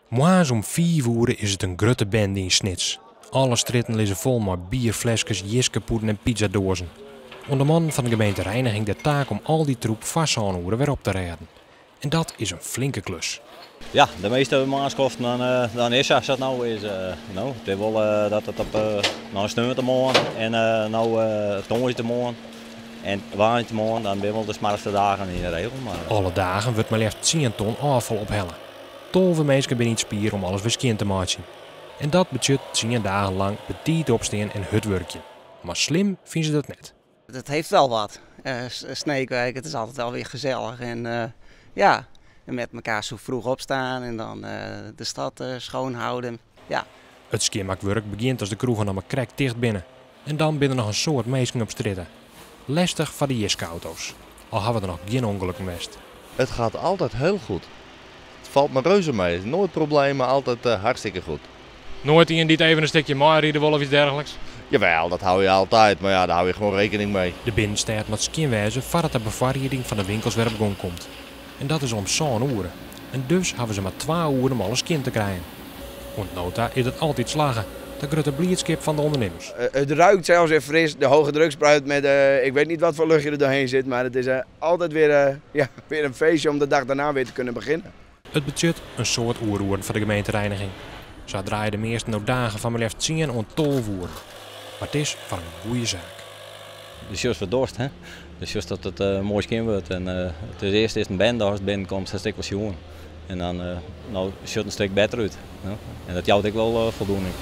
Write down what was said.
Moarns om 5 oere is it in grutte bende yn Snits. Alle strjitten lizze fol mei bierfleskes, jiskepûden en pizzadoazen. Oan de mannen fan de gemeentereiniging de taak om al dy troep foar 7 oere wer op te rêden. En dat is in flinke klus. Ja, de measte moarnskoften dan is sa sa't no is. No, it is wol dat it op no sneontemoarn en no tongersdeitemoarn en woansdeitemoarn, dan binne wol de smoarchste dagen yn de regel. Mar Alle dagen wurdt mar leafst 10 ton ôffal ophelle. 12 minsken binne yn it spier om alles wer skjin te meitsjen. En dat betsjut 10 dagen lang betiid opstean en hurd wurkjen. Mar slim fine se dat net. Het heeft wel wat. Sneekweek, het is altijd wel weer gezellig. En ja, en met elkaar zo vroeg opstaan en dan de stad schoonhouden. Ja. It skjinmakwurk begjint as de kroegen noch mar krekt ticht binne. En dan binne der noch in soad minsken op strjitte. Lestich foar de jiskeauto's. Al hawwe der noch gjin ûngelokken west. Het gaat altijd heel goed. Het valt me reuze mee. Nooit problemen, altijd hartstikke goed. Noait ien dy't even in stikje meiride wol of yts dergelijks? Jawel, dat hou je altijd, maar ja, daar hou je gewoon rekening mee. De binnenstêd moat skjin wêze foardat de befoarrieding fan de winkels wer op gong komt. En dat is om 7 oere. En dus hawwe se mar 2 oeren om alles skjin te krijen. Oant no ta is dat altyd slagge. De grutte bliidskip fan de ûndernimmers. Het ruikt zelfs weer fris. De hoge drukspuit met ik weet niet wat voor luchtje er doorheen zit, maar het is altijd weer, ja, weer een feestje om de dag daarna weer te kunnen beginnen. It betsjut in soad oeroeren foar de gemeentereiniging. Sa draaie de measten no dagen fan mar leafst 10 oant 12 oeren. Mar it is foar in goede saak. De sjochst ferdost, hè? De sjochst dat it moai skjin wurdt. En it is earst is in bende as it binnenkomt, hast ek wol sjoen. En dan no sjocht it in stik better út. Hè? En dat jout ek wol voldoening.